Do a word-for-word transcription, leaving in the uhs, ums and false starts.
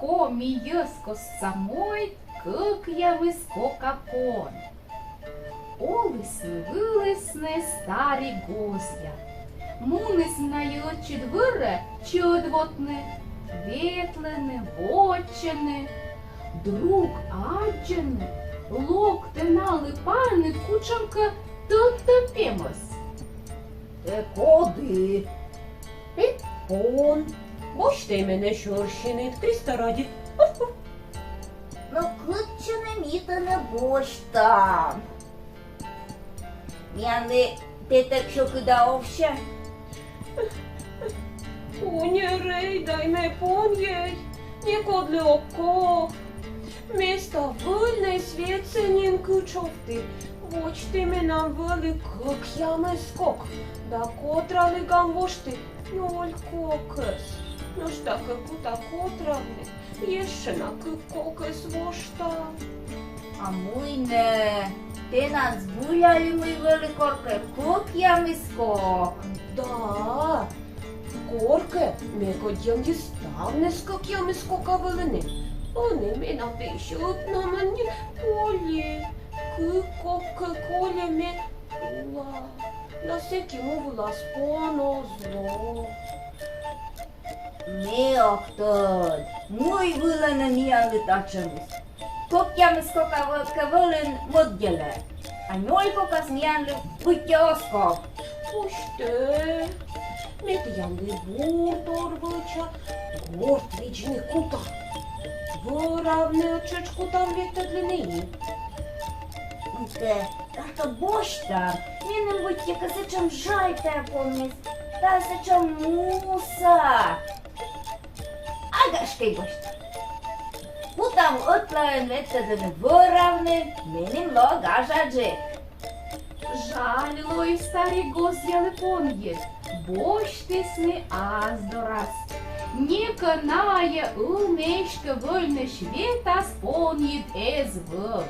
Коми йӧзкостса мойд — кӧкъямыс кока пон. Олісны-вылісны старик гозъя. Мунісны найӧ ӧтчыд вӧрӧ чӧд вотны, ветлӧны, вотчӧны. Друг аддзӧны, локтӧ налы паныд кутшӧмкӧ тӧдтӧм пемӧс. Э, коді? Э, пон. Босьтӧй менӧ шӧрсянь, Христа ради. Но кытчӧ нӧ ми тэнӧ босьтам? Миянлы петӧг сьӧкыда овсьӧ. Уньӧрӧй дай ме, понйӧй, некодлы ог ков. Ме став выльнӧй светсӧ нин кытшовті. Водзті менам вӧлі кӧкъямыс кок, да котралігам вошті нёль кокӧс. Нӧшта кӧ кута котравны, ещӧ на кык кокӧс вошта. А мый нӧ, тэнад збыль али мый вӧлі коркӧ кӧкъямыс кок? Да, коркӧ ме кодьямыс ставныс кӧкъямыс кока вӧліны. Ӧні менам весьт ӧтнамӧн нин коли, кык кок кӧ коли ме ула. Да сэки му вылас пон оз ло. Ме ог тӧд, мый вылӧ нӧ миянлы татшӧмыс. Кӧкъямыс кока вӧ-, кӧ вӧлін, мӧд делӧ. А нёль кокас миянлы быттьӧ оз ков. Пусть ме тіянлы бур тор вӧча, горт видзны кута. Вӧравны тшӧтш кутам ветлӧдлыны. М, кӧ, кӧ босьтам, меным быттьӧкӧ сэтшӧм жаль тайӧ понмис. Тайӧ сэтшӧм муса. А гашкӧ, босьтам. Кутам ӧтлаын ветлӧдлыны вӧравны, меным лоӧ гажаджык. Жаль лои старик гозъялы понйыд. Босьтісны ас дорас. Некӧн найӧ ӧні эськӧ вӧльнӧсь ветас понйыд эз вӧв.